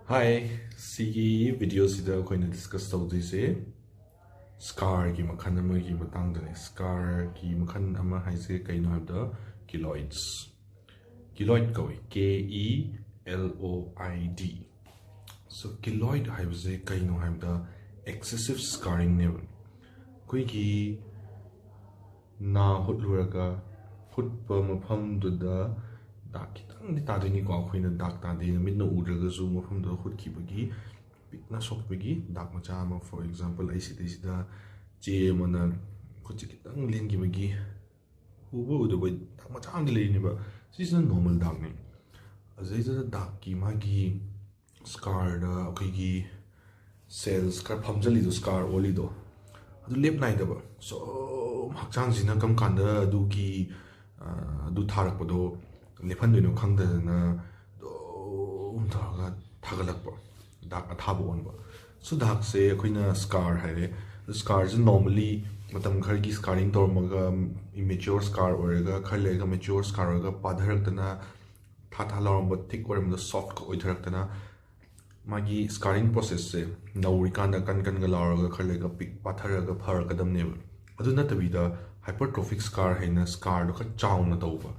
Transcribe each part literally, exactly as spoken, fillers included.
ꯍꯥꯏ, ꯁꯤꯒꯤ ꯚꯤꯗꯤꯑꯣꯁꯤꯗ ꯑꯩꯈꯣꯏꯅ ꯗꯤꯁꯀꯁ ꯇꯧꯗꯣꯏꯁꯦ ꯁ꯭ꯀꯥꯔꯒꯤ ꯃꯈꯜ ꯑꯃꯒꯤ ꯃꯇꯥꯡꯗꯅꯦ꯫ ꯁ꯭ꯀꯥꯔꯒꯤ ꯃꯈꯜ ꯑꯃ ꯍꯥꯏꯁꯦ ꯀꯩꯅꯣ ꯍꯥꯏꯕꯗ ꯀꯤꯂꯣꯏꯗꯁ, ꯀꯤꯂꯣꯏꯗ ꯀꯧꯏ, ꯀꯦ ꯏ ꯑꯦꯜ ꯑꯣ ꯑꯥꯏ ꯗꯤ꯫ ꯁꯣ ꯀꯤꯂꯣꯏꯗ ꯍꯥꯏꯕꯁꯦ ꯀꯩꯅꯣ ꯍꯥꯏꯕꯗ ꯑꯦꯛꯁꯦꯁꯤꯞ ꯁ꯭ꯀꯥꯔꯤꯡꯅꯦꯕ꯫ ꯑꯩꯈꯣꯏꯒꯤ ꯅꯥ ꯍꯨꯠꯂꯨꯔꯒ ꯍꯨꯠꯄ ꯃꯐꯝꯗꯨꯗ ꯗꯥꯛ ꯈꯤꯇꯪꯗꯤ ꯇꯥꯗꯣꯏꯅꯤꯀꯣ꯫ ꯑꯩꯈꯣꯏꯅ ꯗꯥꯛ ꯇꯥꯗꯦꯅ ꯃꯤꯠꯅ ꯎꯗ꯭ꯔꯒꯁꯨ ꯃꯐꯝꯗꯨꯗ ꯍꯨꯠꯈꯤꯕꯒꯤ ꯄꯤꯛꯅ ꯁꯣꯛꯄꯒꯤ ꯗꯥꯛ ꯃꯆꯥ ꯑꯃ, ꯐꯣꯔ ꯑꯦꯛꯖꯥꯝꯄꯜ ꯑꯩ ꯁꯤꯗꯩꯁꯤꯗ ꯆꯦ ꯑꯃꯅ ꯈꯨꯠꯁꯦ ꯈꯤꯇꯪ ꯂꯦꯟꯈꯤꯕꯒꯤ ꯎꯕ ꯎꯗꯕ ꯗꯥꯛ ꯃꯆꯥ ꯑꯃꯗꯤ ꯂꯩꯔꯤꯅꯦꯕ꯫ ꯁꯤꯁꯤꯅ ꯅꯣꯔꯃꯦꯜ ꯗꯥꯛꯅꯦ꯫ ꯑꯗꯨꯗꯩꯗꯨꯗ ꯗꯥꯛꯀꯤ ꯃꯥꯒꯤ ꯁ꯭ꯀꯥꯔꯗ ꯑꯩꯈꯣꯏꯒꯤ ꯁꯦꯜꯁ ꯈꯔ ꯐꯝꯖꯜꯂꯤꯗꯣ, ꯁ꯭ꯀꯥꯔ ꯑꯣꯜꯂꯤꯗꯣ, ꯑꯗꯨ ꯂꯦꯞ ꯅꯥꯏꯗꯕ ꯁꯨꯝ ꯍꯛꯆꯥꯡꯁꯤꯅ ꯀꯔꯝ ꯀꯥꯟꯗ ꯑꯗꯨꯒꯤ ꯑꯗꯨ ꯊꯥꯔꯛꯄꯗꯣ ꯂꯦꯞꯍꯟꯗꯣꯏꯅꯣ ꯈꯪꯗꯗꯅ ꯑꯗꯨꯝ ꯇꯧꯔꯒ ꯊꯥꯒꯠꯂꯛꯄ, ꯗꯥꯛ ꯑꯊꯥꯕ ꯑꯣꯟꯕ꯫ ꯁꯨ ꯗꯥꯛꯁꯦ ꯑꯩꯈꯣꯏꯅ ꯁ꯭ꯀꯥꯔ ꯍꯥꯏꯔꯦ꯫ ꯁ꯭ꯀꯥꯔꯁꯦ ꯅꯣꯔꯃꯦꯂꯤ ꯃꯇꯝ ꯈꯔꯒꯤ ꯁ꯭ꯀꯥꯔꯤꯡ ꯇꯧꯔꯝꯃꯒ ꯏꯃꯦꯆ꯭ꯌꯣꯔ ꯁ꯭ꯀꯥꯔ ꯑꯣꯏꯔꯒ, ꯈꯔ ꯂꯩꯔꯒ ꯃꯦꯆ꯭ꯌꯣꯔ ꯁ꯭ꯀꯥꯔ ꯑꯣꯏꯔꯒ ꯄꯥꯊꯔꯛꯇꯅ, ꯊꯥ ꯊꯥ ꯂꯥꯎꯔꯝꯕ ꯊꯤꯛ ꯑꯣꯏꯔꯝꯕꯗꯣ ꯁꯣꯐꯀ ꯑꯣꯏꯊꯔꯛꯇꯅ, ꯃꯥꯒꯤ ꯁ꯭ꯀꯥꯔꯤꯡ ꯄ꯭ꯔꯣꯁꯦꯁꯁꯦ ꯅꯧꯔꯤꯀꯥꯟꯗ ꯀꯟ ꯀꯟꯒ ꯂꯥꯎꯔꯒ ꯈꯔ ꯂꯩꯔꯒ ꯄꯤꯛ ꯄꯥꯊꯔꯒ ꯐꯔꯛꯀꯗꯕꯅꯦꯕ꯫ ꯑꯗꯨ ꯅꯠꯇꯕꯤꯗ ꯍꯥꯏꯄꯔꯇ꯭ꯔꯣꯐꯤꯛ ꯁ꯭ꯀꯥꯔ ꯍꯥꯏꯅ ꯁ꯭ꯀꯥꯔꯗꯣ ꯈꯔ ꯆꯥꯎꯅ ꯇꯧꯕ,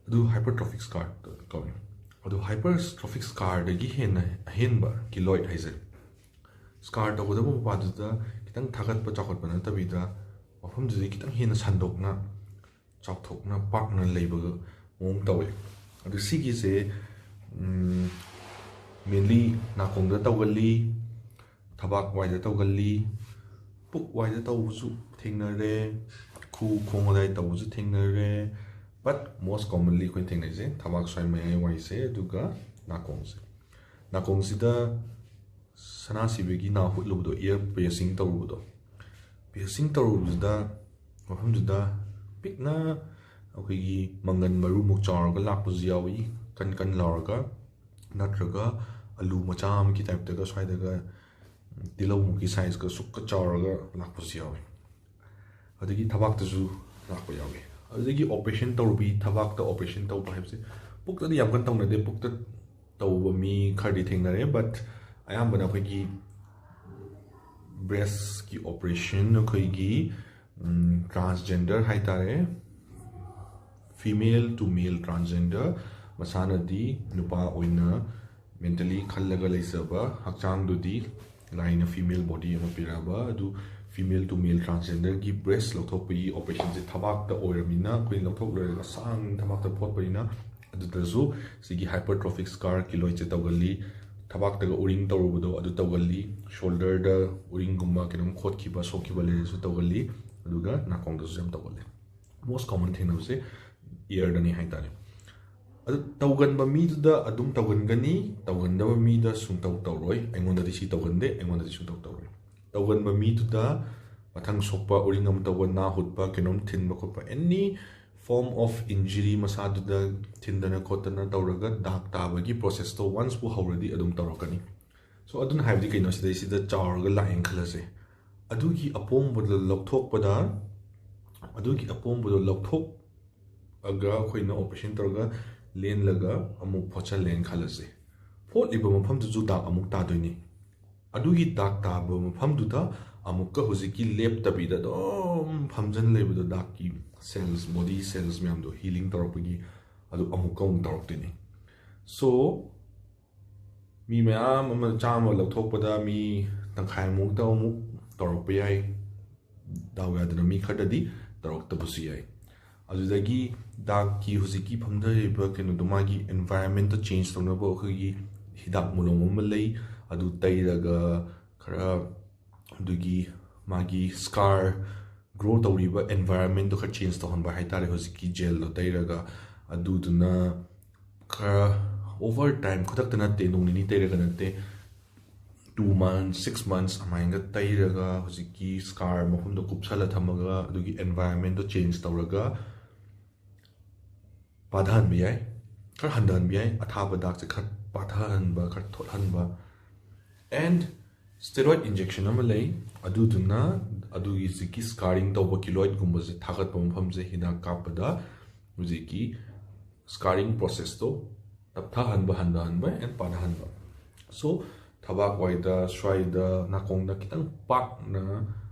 ꯑꯗꯨ ꯍꯥꯏꯄꯔꯇ꯭ꯔꯣꯐꯤꯛ ꯁ꯭ꯀꯥꯔ ꯀꯧꯏ꯫ ꯑꯗꯨ ꯍꯥꯏꯄꯔꯇ꯭ꯔꯣꯐꯤꯛ ꯁ꯭ꯀꯥꯔꯗꯒꯤ ꯍꯦꯟꯅ ꯑꯍꯦꯟꯕ ꯀꯤꯂꯣꯏꯗ ꯍꯥꯏꯁꯦ ꯁ꯭ꯀꯥꯔ ꯇꯧꯒꯗꯕ ꯃꯄꯥꯗꯨꯗ ꯈꯤꯇꯪ ꯊꯥꯒꯠꯄ ꯆꯥꯎꯈꯠꯄ ꯅꯠꯇꯕꯤꯗ ꯃꯐꯝꯗꯨꯗꯒꯤ ꯈꯤꯇꯪ ꯍꯦꯟꯅ ꯁꯟꯗꯣꯛꯅ, ꯆꯥꯎꯊꯣꯛꯅ, ꯄꯥꯛꯅ ꯂꯩꯕ ꯃꯑꯣꯡ ꯇꯧꯋꯦ꯫ ꯑꯗꯨ ꯁꯤꯒꯤꯁꯦ ꯃꯦꯟꯂꯤ ꯅꯥꯀꯣꯡꯗ ꯇꯧꯒꯜꯂꯤ, ꯊꯕꯥꯛ ꯋꯥꯏꯗ ꯇꯧꯒꯜꯂꯤ, ꯄꯨꯛ ꯋꯥꯏꯗ ꯇꯧꯕꯁꯨ ꯊꯦꯡꯅꯔꯦ, ꯈꯨ ꯈꯣꯡ ꯑꯗꯥꯏ ꯇꯧꯕꯁꯨ ꯊꯦꯡꯅꯔꯦ꯫ But most commonly ꯑꯩꯈꯣꯏꯅ ꯊꯦꯡꯅꯩꯁꯦ ꯊꯕꯥꯛ ꯁ꯭ꯋꯥꯏ ꯃꯌꯥꯏ ꯋꯥꯏꯁꯦ, ꯑꯗꯨꯒ ꯅꯥꯀꯣꯡꯁꯦ꯫ ꯅꯥꯀꯣꯡꯁꯤꯗ ꯁꯅꯥꯁꯤꯕꯒꯤ ꯅꯥ ꯍꯨꯠꯂꯨꯕꯗꯣ, ꯏꯌꯔ ꯄꯤꯌꯔꯁꯤꯡ ꯇꯧꯔꯨꯕꯗꯣ, ꯄꯤꯌꯔꯁꯤꯡ ꯇꯧꯔꯨꯕꯗꯨꯗ ꯃꯐꯝꯗꯨꯗ ꯄꯤꯛꯅ ꯑꯩꯈꯣꯏꯒꯤ ꯃꯪꯒꯟ ꯃꯔꯨꯃꯨꯛ ꯆꯥꯎꯔꯒ ꯂꯥꯛꯄꯁꯨ ꯌꯥꯎꯏ, ꯀꯟ ꯀꯟ ꯂꯥꯎꯔꯒ, ꯅꯠꯇ꯭ꯔꯒ ꯑꯂꯨ ꯃꯆꯥ ꯑꯃꯒꯤ ꯇꯥꯏꯞꯇꯒ ꯁ꯭ꯋꯥꯏꯗꯒ ꯇꯤꯜꯍꯧꯃꯨꯛꯀꯤ ꯁꯥꯏꯖꯀ ꯁꯨꯛꯀ ꯆꯥꯎꯔꯒ ꯂꯥꯛꯄꯁꯨ ꯌꯥꯎꯏ꯫ ꯑꯗꯒꯤ ꯊꯕꯥꯛꯇꯁꯨ ꯂꯥꯛꯄ ꯌꯥꯎꯏ꯫ ꯑꯗꯨꯗꯒꯤ ꯑꯣꯄꯔꯦꯁꯟ ꯇꯧꯔꯨꯕꯤ, ꯊꯕꯥꯛꯇ ꯑꯣꯄꯔꯦꯁꯟ ꯇꯧꯕ ꯍꯥꯏꯕꯁꯦ ꯄꯨꯛꯇꯗꯤ ꯌꯥꯝ ꯀꯟꯅ ꯇꯧꯅꯗꯦ꯫ ꯄꯨꯛꯇ ꯇꯧꯕ ꯃꯤ ꯈꯔꯗꯤ ꯊꯦꯡꯅꯔꯦ, but ꯑꯌꯥꯝꯕꯅ ꯑꯩꯈꯣꯏꯒꯤ breastꯀꯤ operation, ꯑꯩꯈꯣꯏꯒꯤ transgender ꯍꯥꯏꯇꯥꯔꯦ, female to male transgender, ꯃꯁꯥꯅꯗꯤ ꯅꯨꯄꯥ ꯑꯣꯏꯅ mentally ꯈꯜꯂꯒ ꯂꯩꯖꯕ, ꯍꯛꯆꯥꯡꯗꯨꯗꯤ ꯂꯥꯏꯅ female body ꯑꯃ ꯄꯤꯔꯛꯑꯕ, ꯑꯗꯨ female to male transgenderꯒꯤ breast ꯂꯧꯊꯣꯛꯄꯒꯤ operationꯁꯦ ꯊꯕꯥꯛꯇ ꯑꯣꯏꯔꯕꯅꯤꯅ, ꯑꯩꯈꯣꯏꯅ ꯂꯧꯊꯣꯛ ꯂꯣꯏꯔꯒ ꯁꯥꯡꯅ ꯊꯕꯥꯛꯇ ꯐꯣꯠꯄꯅꯤꯅ, ꯑꯗꯨꯗꯁꯨ ꯁꯤꯒꯤ hypertrophic scar, keloidꯁꯦ ꯇꯧꯒꯜꯂꯤ꯫ ꯊꯕꯥꯛꯇꯒ ꯎꯔꯤꯡ ꯇꯧꯔꯨꯕꯗꯣ ꯑꯗꯨ ꯇꯧꯒꯜꯂꯤ꯫ Shoulderꯗ ꯎꯔꯤꯡꯒꯨꯝꯕ ꯀꯩꯅꯣꯝ ꯈꯣꯠꯈꯤꯕ, ꯁꯣꯛꯈꯤꯕ ꯂꯩꯔꯁꯨ ꯇꯧꯒꯜꯂꯤ꯫ ꯑꯗꯨꯒ ꯅꯥꯀꯣꯡꯗꯁꯨ ꯌꯥꯝ ꯇꯧꯒꯜꯂꯤ꯫ Most common ꯊꯦꯡꯅꯕꯁꯦ earꯗꯅꯤ ꯍꯥꯏꯇꯥꯔꯦ꯫ ꯑꯗꯨ ꯇꯧꯒꯟꯕ ꯃꯤꯗꯨꯗ ꯑꯗꯨꯝ ꯇꯧꯒꯟꯒꯅꯤ, ꯇꯧꯒꯟꯗꯕ ꯃꯤꯗ ꯁꯨꯡꯇꯧ ꯇꯧꯔꯣꯏ꯫ ꯑꯩꯉꯣꯟꯗꯗꯤ ꯁꯤ ꯇꯧꯒꯟꯗꯦ, ꯑꯩꯉꯣꯟꯗꯗꯤ ꯁꯨꯡꯇꯧ ꯇꯧꯔꯣꯏ꯫ ꯇꯧꯒꯟꯕ ꯃꯤꯗꯨꯗ ꯃꯊꯪ ꯁꯣꯛꯄ, ꯎꯔꯤꯡ ꯑꯃ ꯇꯧꯕ, ꯅꯥ ꯍꯨꯠꯄ, ꯀꯩꯅꯣꯝ ꯊꯤꯟꯕ ꯈꯣꯠꯄ, any form of injury, ꯃꯁꯥꯗꯨꯗ ꯊꯤꯟꯗꯅ ꯈꯣꯠꯇꯅ ꯇꯧꯔꯒ ꯗꯥꯛ ꯇꯥꯕꯒꯤ processꯇꯣ onceꯄꯨ ꯍꯧꯔꯗꯤ ꯑꯗꯨꯝ ꯇꯧꯔꯛꯀꯅꯤ꯫ So ꯑꯗꯨꯅ ꯍꯥꯏꯕꯗꯤ ꯀꯩꯅꯣ, ꯁꯤꯗꯩꯁꯤꯗ ꯆꯥꯎꯔꯒ ꯂꯥꯛꯑꯦꯅ ꯈꯜꯂꯁꯦ, ꯑꯗꯨꯒꯤ ꯑꯄꯣꯝꯕꯗꯣ ꯂꯧꯊꯣꯛꯄꯗ, ꯑꯗꯨꯒꯤ ꯑꯄꯣꯝꯕꯗꯣ ꯂꯧꯊꯣꯛꯑꯒ ꯑꯩꯈꯣꯏꯅ operation ꯇꯧꯔꯒ ꯂꯦꯟꯂꯒ ꯑꯃꯨꯛ ꯐꯣꯠꯆꯜꯂꯦꯅ ꯈꯜꯂꯁꯦ꯫ ꯐꯣꯠꯂꯤꯕ ꯃꯐꯝꯗꯨꯁꯨ ꯗꯥꯛ ꯑꯃꯨꯛ ꯇꯥꯗꯣꯏꯅꯤ꯫ ꯑꯗꯨꯒꯤ ꯗꯥꯛ ꯇꯥꯕ ꯃꯐꯝꯗꯨꯗ ꯑꯃꯨꯛꯀ ꯍꯧꯖꯤꯛꯀꯤ ꯂꯦꯞꯇꯕꯤꯗ ꯑꯗꯨꯝ ꯐꯝꯖꯟ ꯂꯩꯕꯗꯣ, ꯗꯥꯛꯀꯤ cells, body cells ꯃꯌꯥꯝꯗꯣ healing ꯇꯧꯔꯛꯄꯒꯤ, ꯑꯗꯨ ꯑꯃꯨꯛꯀ ꯑꯃꯨꯛ ꯇꯧꯔꯛꯇꯣꯏꯅꯤ꯫ So ꯃꯤ ꯃꯌꯥꯝ ꯑꯃ, ꯆꯥꯝꯃ ꯂꯧꯊꯣꯛꯄꯗ ꯃꯤ ꯇꯪꯈꯥꯏꯃꯨꯛꯇ ꯑꯃꯨꯛ ꯇꯧꯔꯛꯄ ꯌꯥꯏ꯫ ꯗꯥꯎ ꯌꯥꯗꯅ ꯃꯤ ꯈꯔꯗꯗꯤ ꯇꯧꯔꯛꯇꯕꯁꯨ ꯌꯥꯏ꯫ ꯑꯗꯨꯗꯒꯤ ꯗꯥꯛꯀꯤ ꯍꯧꯖꯤꯛꯀꯤ ꯐꯝꯊꯔꯤꯕ ꯀꯩꯅꯣꯗꯣ, ꯃꯥꯒꯤ environmentꯇ change ꯇꯧꯅꯕ ꯑꯩꯈꯣꯏꯒꯤ ꯍꯤꯗꯥꯛ ꯃꯣꯂꯣꯝ ꯑꯃ ꯂꯩ, ꯑꯗꯨ ꯇꯩꯔꯒ ꯈꯔ ꯑꯗꯨꯒꯤ ꯃꯥꯒꯤ scar grow ꯇꯧꯔꯤꯕ environmentꯗꯣ ꯈꯔ change ꯇꯧꯍꯟꯕ ꯍꯥꯏꯇꯥꯔꯦ, ꯍꯧꯖꯤꯛꯀꯤ gelꯗꯣ ꯇꯩꯔꯒ꯫ ꯑꯗꯨꯗꯨꯅ ꯈꯔ over time, ꯈꯨꯗꯛꯇ ꯅꯠꯇꯦ, ꯅꯣꯡ ꯅꯤꯅꯤ ꯇꯩꯔꯒ ꯅꯠꯇꯦ, two months, six months ꯑꯗꯨꯃꯥꯏꯅ ꯇꯩꯔꯒ ꯍꯧꯖꯤꯛꯀꯤ scar ꯃꯐꯝꯗꯣ ꯀꯨꯞꯁꯜꯂ ꯊꯝꯃꯒ ꯑꯗꯨꯒꯤ environmentꯗꯣ change ꯇꯧꯔꯒ ꯄꯥꯊꯍꯟꯕ ꯌꯥꯏ, ꯈꯔ ꯍꯟꯊꯍꯟꯕ ꯌꯥꯏ, ꯑꯊꯥꯕ ꯗꯥꯛꯁꯦ ꯈꯔ ꯄꯥꯊꯍꯟꯕ, ꯈꯔ ꯊꯣꯠꯍꯟꯕ꯫ And steroid injection ꯑꯃ ꯂꯩ, ꯑꯗꯨꯗꯨꯅ ꯑꯗꯨꯒꯤ ꯍꯧꯖꯤꯛꯀꯤ scarring ꯇꯧꯕ, keloidꯀꯨꯝꯕꯁꯦ ꯊꯥꯒꯠꯄ ꯃꯐꯝꯁꯦ ꯍꯤꯗꯥꯛ ꯀꯥꯞꯄꯗ ꯍꯧꯖꯤꯛꯀꯤ scarring processꯇꯣ ꯇꯞꯊꯍꯟꯕ, ꯍꯟꯊꯍꯟꯕ and ꯄꯥꯊꯍꯟꯕ꯫ So ꯊꯕꯥꯛ ꯋꯥꯏꯗ, ꯁ꯭ꯋꯥꯏꯗ, ꯅꯥꯀꯣꯡꯗ ꯈꯤꯇꯪ ꯄꯥꯛꯅ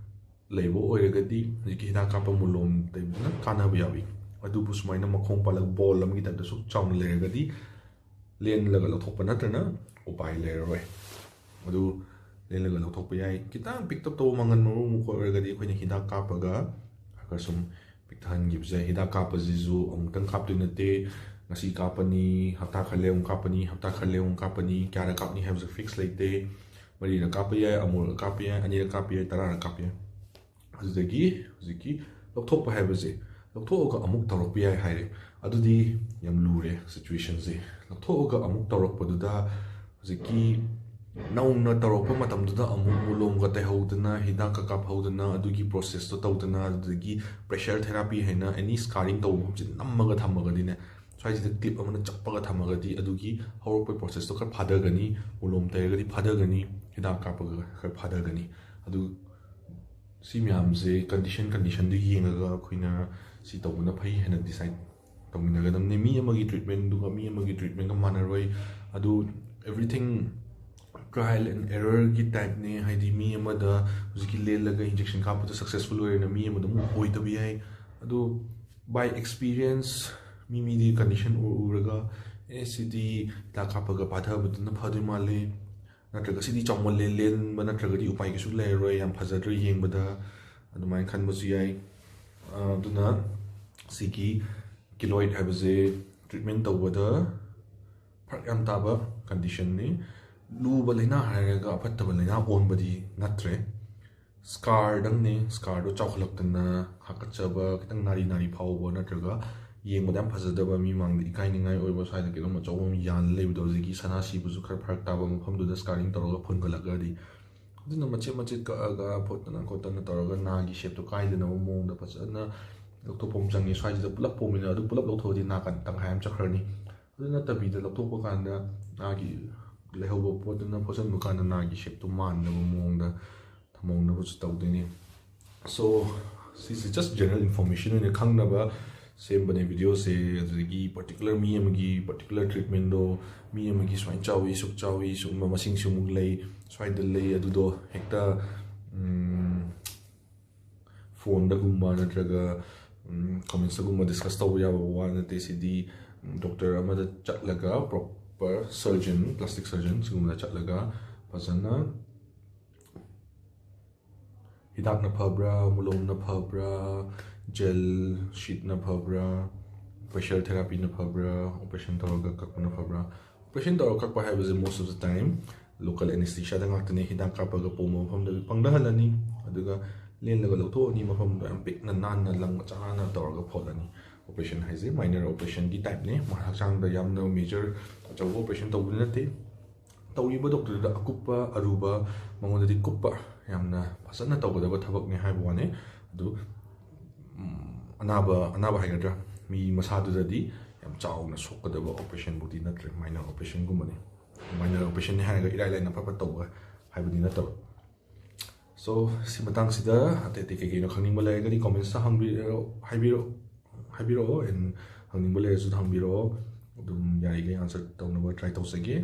ꯂꯩꯕ ꯑꯣꯏꯔꯒꯗꯤ ꯍꯧꯖꯤꯛꯀꯤ ꯍꯤꯗꯥꯛ ꯀꯥꯞꯄ ꯃꯣꯂꯣꯝ ꯇꯩꯕꯅ ꯀꯥꯟꯅꯕ ꯌꯥꯎꯏ꯫ ꯑꯗꯨꯕꯨ ꯁꯨꯃꯥꯏꯅ ꯃꯈꯣꯡ ꯄꯥꯜꯂꯒ ꯕꯣꯜ ꯑꯃꯒꯤ ꯇꯥꯏꯞꯇ ꯁꯨꯛ ꯆꯥꯎꯅ ꯂꯩꯔꯒꯗꯤ ꯂꯦꯟꯂꯒ ꯂꯧꯊꯣꯛꯄ ꯅꯠꯇꯅ ꯎꯄꯥꯏ ꯂꯩꯔꯔꯣꯏ꯫ ꯑꯗꯨ ꯂꯦꯟꯂꯒ ꯂꯧꯊꯣꯛꯄ ꯌꯥꯏ꯫ ꯈꯤꯇꯪ ꯄꯤꯛꯇꯞ ꯇꯧꯕ ꯃꯪꯒꯟ ꯃꯔꯨ ꯑꯃꯨꯛ ꯑꯣꯏꯔꯒꯗꯤ ꯑꯩꯈꯣꯏꯅ ꯍꯤꯗꯥꯛ ꯀꯥꯞꯄꯒ ꯈꯔ ꯁꯨꯝ ꯄꯤꯛꯊꯍꯟꯈꯤꯕꯁꯨ ꯌꯥꯏ꯫ ꯍꯤꯗꯥꯛ ꯀꯥꯞꯄꯁꯤꯁꯨ ꯑꯃꯨꯛꯇꯪ ꯀꯥꯞꯇꯣꯏ ꯅꯠꯇꯦ꯫ ꯉꯁꯤ ꯀꯥꯞꯄꯅꯤ, ꯍꯞꯇꯥ ꯈꯔ ꯂꯩꯔ ꯑꯃꯨꯛ ꯀꯥꯞꯄꯅꯤ, ꯍꯞꯇꯥ ꯈꯔ ꯂꯩꯔ ꯑꯃꯨꯛ ꯀꯥꯞꯄꯅꯤ, ꯀꯌꯥꯔꯛ ꯀꯥꯞꯅꯤ ꯍꯥꯏꯕꯁꯨ ꯐꯤꯛꯁ ꯂꯩꯇꯦ꯫ ꯃꯔꯤꯔꯛ ꯀꯥꯞꯄ ꯌꯥꯏ, ꯑꯃꯨꯔꯛ ꯀꯥꯞꯄ ꯌꯥꯏ, ꯑꯅꯤꯔꯛ ꯀꯥꯞꯄ ꯌꯥꯏ, ꯇꯔꯥꯔꯛ ꯀꯥꯞꯄ ꯌꯥꯏ꯫ ꯑꯗꯨꯗꯒꯤ ꯍꯧꯖꯤꯛꯀꯤ ꯂꯧꯊꯣꯛꯄ ꯍꯥꯏꯕꯁꯦ, ꯂꯧꯊꯣꯛꯑꯒ ꯑꯃꯨꯛ ꯇꯧꯔꯛꯄ ꯌꯥꯏ ꯍꯥꯏꯔꯦ꯫ ꯑꯗꯨꯗꯤ ꯌꯥꯝ ꯂꯨꯔꯦ ꯁꯤꯆꯨꯋꯦꯁꯟꯁꯦ꯫ ꯂꯧꯊꯣꯛꯑꯒ ꯑꯃꯨꯛ ꯇꯧꯔꯛꯄꯗꯨꯗ ꯍꯧꯖꯤꯛꯀꯤ ꯅꯧꯅ ꯇꯧꯔꯛꯄ ꯃꯇꯝꯗꯨꯗ ꯑꯃꯨꯛ ꯃꯣꯂꯣꯝꯒ ꯇꯩꯍꯧꯗꯅ, ꯍꯤꯗꯥꯛꯀ ꯀꯥꯞꯍꯧꯗꯅ, ꯑꯗꯨꯒꯤ ꯄ꯭ꯔꯣꯁꯦꯁꯇꯣ ꯇꯧꯗꯅ, ꯑꯗꯨꯗꯒꯤ ꯄ꯭ꯔꯦꯁꯔ ꯊꯦꯔꯥꯄꯤ ꯍꯥꯏꯅ ꯑꯦꯅꯤ ꯁ꯭ꯀꯥꯔꯤꯡ ꯇꯧꯕ ꯃꯐꯝꯁꯦ ꯅꯝꯃꯒ ꯊꯝꯃꯒꯗꯤꯅꯦ, ꯁ꯭ꯋꯥꯏꯁꯤꯗ ꯀ꯭ꯂꯤꯞ ꯑꯃꯅ ꯆꯞꯄꯒ ꯊꯝꯃꯒꯗꯤ ꯑꯗꯨꯒꯤ ꯍꯧꯔꯛꯄꯒꯤ ꯄ꯭ꯔꯣꯁꯦꯁꯇꯣ ꯈꯔ ꯐꯥꯗꯒꯅꯤ, ꯃꯣꯂꯣꯝ ꯇꯩꯔꯒꯗꯤ ꯐꯥꯗꯒꯅꯤ, ꯍꯤꯗꯥꯛ ꯀꯥꯞꯄꯒ ꯈꯔ ꯐꯥꯗꯒꯅꯤ꯫ ꯑꯗꯨ ꯁꯤ ꯃꯌꯥꯝꯁꯦ ꯀꯟꯗꯤꯁꯟ, ꯀꯟꯗꯤꯁꯟꯗꯨ ꯌꯦꯡꯉꯒ ꯑꯩꯈꯣꯏꯅ ꯁꯤ ꯇꯧꯕꯅ ꯐꯩ ꯍꯥꯏꯅ ꯗꯤꯁꯥꯏꯠ ꯇꯧꯃꯤꯟꯅꯒꯗꯕꯅꯤ꯫ ꯃꯤ ꯑꯃꯒꯤ ꯇ꯭ꯔꯤꯠꯃꯦꯟꯗꯨꯒ ꯃꯤ ꯑꯃꯒꯤ ꯇ꯭ꯔꯤꯠꯃꯦꯟꯒ ꯃꯥꯟꯅꯔꯣꯏ꯫ ꯑꯗꯨ everything trial and errorꯒꯤ ꯇꯥꯏꯞꯅꯦ꯫ ꯍꯥꯏꯗꯤ ꯃꯤ ꯑꯃꯗ ꯍꯧꯖꯤꯛꯀꯤ ꯂꯦꯜꯂꯒ ꯏꯟꯖꯦꯛꯁꯟ ꯀꯥꯞꯄꯗ ꯁꯛꯁꯦꯁꯐꯨꯜ ꯑꯣꯏꯔꯦꯅ ꯃꯤ ꯑꯃꯗ ꯑꯃꯨꯛ ꯑꯣꯏꯗꯕ ꯌꯥꯏ꯫ ꯑꯗꯨ by experience ꯃꯤ ꯃꯤꯗꯤ ꯀꯟꯗꯤꯁꯟ ꯎꯔꯒ, "ꯑꯦ, ꯁꯤꯗꯤ ꯍꯤꯗꯥꯛ ꯀꯥꯞꯄꯒ ꯐꯥꯊꯕꯗꯨꯅ ꯐꯗꯣꯏ ꯃꯥꯜꯂꯦ", ꯅꯠꯇ꯭ꯔꯒ "ꯁꯤꯗꯤ ꯆꯥꯎꯃꯜꯂꯦ, ꯂꯦꯟꯕ ꯅꯠꯇ꯭ꯔꯒꯗꯤ ꯎꯄꯥꯏ ꯀꯩꯁꯨ ꯂꯩꯔꯔꯣꯏ, ꯌꯥꯝ ꯐꯖꯗ꯭ꯔꯦ ꯌꯦꯡꯕꯗ", ꯑꯗꯨꯃꯥꯏꯅ ꯈꯟꯕꯁꯨ ꯌꯥꯏ꯫ ꯑ, ꯑꯗꯨꯅ ꯁꯤꯒꯤ ꯀꯤꯂꯣꯏꯗ ꯍꯥꯏꯕꯁꯦ ꯇ꯭ꯔꯤꯠꯃꯦꯟ ꯇꯧꯕꯗ ꯐꯔꯛ ꯌꯥꯝ ꯇꯥꯕ ꯀꯟꯗꯤꯁꯟꯅꯤ꯫ ꯂꯨꯕ ꯂꯥꯏꯅꯥ ꯍꯥꯏꯔꯒ ꯑꯐꯠꯇꯕ ꯂꯥꯏꯅꯥ ꯑꯣꯟꯕꯗꯤ ꯅꯠꯇ꯭ꯔꯦ꯫ ꯁ꯭ꯀꯥꯔꯗꯪꯅꯦ, ꯁ꯭ꯀꯥꯔꯗꯣ ꯆꯥꯎꯈꯠꯂꯛꯇꯅ ꯍꯥꯀꯠꯆꯕ, ꯈꯤꯇꯪ ꯅꯥꯔꯤ ꯅꯥꯔꯤ ꯐꯥꯎꯕ, ꯅꯠꯇ꯭ꯔꯒ ꯌꯦꯡꯕꯗ ꯌꯥꯝ ꯐꯖꯗꯕ, ꯃꯤ ꯃꯥꯡꯗ ꯏꯀꯥꯏꯅꯤꯡꯉꯥꯏ ꯑꯣꯏꯕ, ꯁ꯭ꯋꯥꯏꯗ ꯀꯩꯅꯣꯝ ꯑꯆꯧꯕ ꯑꯃ ꯌꯥꯜꯂ ꯂꯩꯕꯗꯣ, ꯍꯧꯖꯤꯛꯀꯤ ꯁꯅꯥ ꯁꯤꯕꯁꯨ ꯈꯔ ꯐꯔꯛ ꯇꯥꯕ ꯃꯐꯝꯗꯨꯗ ꯁ꯭ꯀꯥꯔꯤꯡ ꯇꯧꯔꯒ ꯐꯨꯟꯒꯠꯂꯛꯑꯒꯗꯤ, ꯑꯗꯨꯅ ꯃꯆꯦꯠ ꯃꯆꯦꯠ ꯀꯛꯑꯒ ꯐꯣꯠꯇꯅ ꯈꯣꯠꯇꯅ ꯇꯧꯔꯒ ꯅꯥꯒꯤ ꯁꯦꯞꯇꯣ ꯀꯥꯏꯗꯅꯕ ꯃꯑꯣꯡꯗ ꯐꯖꯅ ꯂꯧꯊꯣꯛꯄ ꯑꯃ ꯆꯪꯉꯤ꯫ ꯁ꯭ꯋꯥꯏꯁꯤꯗ ꯄꯨꯂꯞ ꯄꯣꯝꯃꯤꯅ, ꯑꯗꯨ ꯄꯨꯂꯞ ꯂꯧꯊꯣꯛꯑꯗꯤ ꯅꯥ ꯀꯟ-, ꯇꯪꯈꯥꯏ ꯑꯃ ꯆꯠꯈ꯭ꯔꯅꯤ꯫ ꯑꯗꯨ ꯅꯠꯇꯕꯤꯗ ꯂꯧꯊꯣꯛꯄ ꯀꯥꯟꯗ ꯅꯥꯒꯤ ꯂꯩꯍꯧꯕ ꯄꯣꯠꯇꯨꯅ ꯐꯣꯠꯆꯟꯕ ꯀꯥꯟꯗ ꯅꯥꯒꯤ ꯁꯦꯞꯇꯣ ꯃꯥꯟꯅꯕ ꯃꯑꯣꯡꯗ ꯊꯝꯍꯧꯅꯕꯁꯨ ꯇꯧꯗꯣꯏꯅꯤ꯫ So ꯁꯤꯁꯦ just general information ꯑꯣꯏꯅ ꯈꯪꯅꯕ, ꯁꯦꯝꯕꯅꯦ ꯚꯤꯗꯤꯑꯣꯁꯦ꯫ ꯑꯗꯨꯗꯒꯤ ꯄꯥꯔꯇꯤꯀꯨꯂꯔ ꯃꯤ ꯑꯃꯒꯤ ꯄꯥꯔꯇꯤꯀꯨꯂꯔ ꯇ꯭ꯔꯤꯠꯃꯦꯟꯗꯣ, ꯃꯤ ꯑꯃꯒꯤ ꯁꯨꯃꯥꯏꯅ ꯆꯥꯎꯏ, ꯁꯨꯛ ꯆꯥꯎꯏ, ꯁꯨꯝꯕ ꯃꯁꯤꯡ ꯁꯤꯃꯨꯛ ꯂꯩ, ꯁ꯭ꯋꯥꯏꯗ ꯂꯩ, ꯑꯗꯨꯗꯣ ꯍꯦꯛꯇ ꯐꯣꯟꯗꯒꯨꯝꯕ ꯅꯠꯇ꯭ꯔꯒ ꯀꯃꯦꯟꯁꯇꯒꯨꯝꯕ ꯗꯤꯁꯀꯁ ꯇꯧꯕ ꯌꯥꯕ ꯋꯥ ꯅꯠꯇꯦ꯫ ꯁꯤꯗꯤ ꯗꯣꯛꯇꯔ ꯑꯃꯗ ꯆꯠꯂꯒ, ꯄ꯭ꯔꯣꯄꯔ ꯁꯔꯖꯟ, ꯄ꯭ꯂꯥꯁꯇꯤꯛ ꯁꯔꯖꯟ ꯁꯤꯒꯨꯝꯕꯗ ꯆꯠꯂꯒ ꯐꯖꯅ ꯍꯤꯗꯥꯛꯅ ꯐꯕ꯭ꯔꯥ, ꯃꯣꯂꯣꯝꯅ ꯐꯕ꯭ꯔꯥ, ꯖꯦꯜ ꯁꯤꯠꯅ ꯐꯕ꯭ꯔꯥ, ꯄ꯭ꯔꯦꯁꯔ ꯊꯦꯔꯥꯄꯤꯅ ꯐꯕ꯭ꯔꯥ, ꯑꯣꯄꯔꯦꯁꯟ ꯇꯧꯔꯒ ꯀꯛꯄꯅ ꯐꯕ꯭ꯔꯥ? ꯑꯣꯄꯔꯦꯁꯟ ꯇꯧꯔꯒ ꯀꯛꯄ ꯍꯥꯏꯕꯁꯦ most of the time local anesthesiaꯗ ꯉꯥꯛꯇꯅꯤ꯫ ꯍꯤꯗꯥꯛ ꯀꯥꯞꯄꯒ ꯄꯣꯝꯕ ꯃꯐꯝꯗ ꯄꯪꯊꯍꯜꯂꯅꯤ, ꯑꯗꯨꯒ ꯂꯦꯜꯂꯒ ꯂꯧꯊꯣꯛꯑꯅꯤ꯫ ꯃꯐꯝꯗꯣ ꯌꯥꯝ ꯄꯤꯛꯅ ꯅꯥꯟꯅ ꯂꯪ ꯃꯆꯥ ꯅꯥꯟꯅ ꯇꯧꯔꯒ ꯐꯣꯠꯂꯅꯤ꯫ ꯑꯣꯄꯔꯦꯁꯟ ꯍꯥꯏꯁꯦ ꯃꯥꯏꯅꯔ ꯑꯣꯄꯔꯦꯁꯟꯒꯤ ꯇꯥꯏꯞꯅꯦ꯫ ꯍꯛꯆꯥꯡꯗ ꯌꯥꯝꯅ ꯃꯦꯖꯔ ꯑꯆꯧꯕ ꯑꯣꯄꯔꯦꯁꯟ ꯇꯧꯕꯗꯤ ꯅꯠꯇꯦ꯫ ꯇꯧꯔꯤꯕ ꯗꯣꯛꯇꯔꯗꯨꯗ ꯑꯀꯨꯞꯄ, ꯑꯔꯨꯕ, ꯃꯉꯣꯟꯗꯗꯤ ꯀꯨꯞꯄ, ꯌꯥꯝꯅ ꯐꯖꯅ ꯇꯧꯒꯗꯕ ꯊꯕꯛꯅꯤ ꯍꯥꯏꯕ ꯋꯥꯅꯤ꯫ ꯑꯗꯨ, ꯎꯝ, ꯑꯅꯥꯕ, ꯑꯅꯥꯕ ꯍꯥꯏꯒꯗ꯭ꯔꯥ, ꯃꯤ ꯃꯁꯥꯗꯨꯗꯗꯤ ꯌꯥꯝ ꯆꯥꯎꯅ ꯁꯣꯛꯀꯗꯕ ꯑꯣꯄꯔꯦꯁꯟꯕꯨꯗꯤ ꯅꯠꯇ꯭ꯔꯦ, ꯃꯥꯏꯅꯔ ꯑꯣꯄꯔꯦꯁꯟꯒꯨꯝꯕꯅꯤ꯫ ꯃꯥꯏꯅꯔ ꯑꯣꯄꯔꯦꯁꯟꯅꯤ ꯍꯥꯏꯔꯒ ꯏꯔꯥꯏ ꯂꯥꯏꯅ ꯐꯠ ꯐꯠ ꯇꯧꯕ ꯍꯥꯏꯕꯗꯤ ꯅꯠꯇꯕ꯫ So, ꯁꯤ ꯃꯇꯥꯡꯁꯤꯗ ꯑꯇꯩ ꯑꯇꯩ ꯀꯩ ꯀꯩꯅꯣ ꯈꯪꯅꯤꯡꯕ ꯂꯩꯔꯒꯗꯤ ꯀꯃꯦꯟꯁꯇ ꯍꯪꯕꯤꯔꯛꯑꯣ, ꯍꯥꯏꯕꯤꯔꯛꯑꯣ, ꯍꯥꯏꯕꯤꯔꯛꯑꯣ, and ꯍꯪꯅꯤꯡꯕ ꯂꯩꯔꯁꯨ ꯍꯪꯕꯤꯔꯛꯑꯣ꯫ ꯑꯗꯨꯝ ꯌꯥꯔꯤꯈꯩ ꯑꯟꯁꯔ ꯇꯧꯅꯕ ꯇ꯭ꯔꯥꯏ ꯇꯧꯖꯒꯦ꯫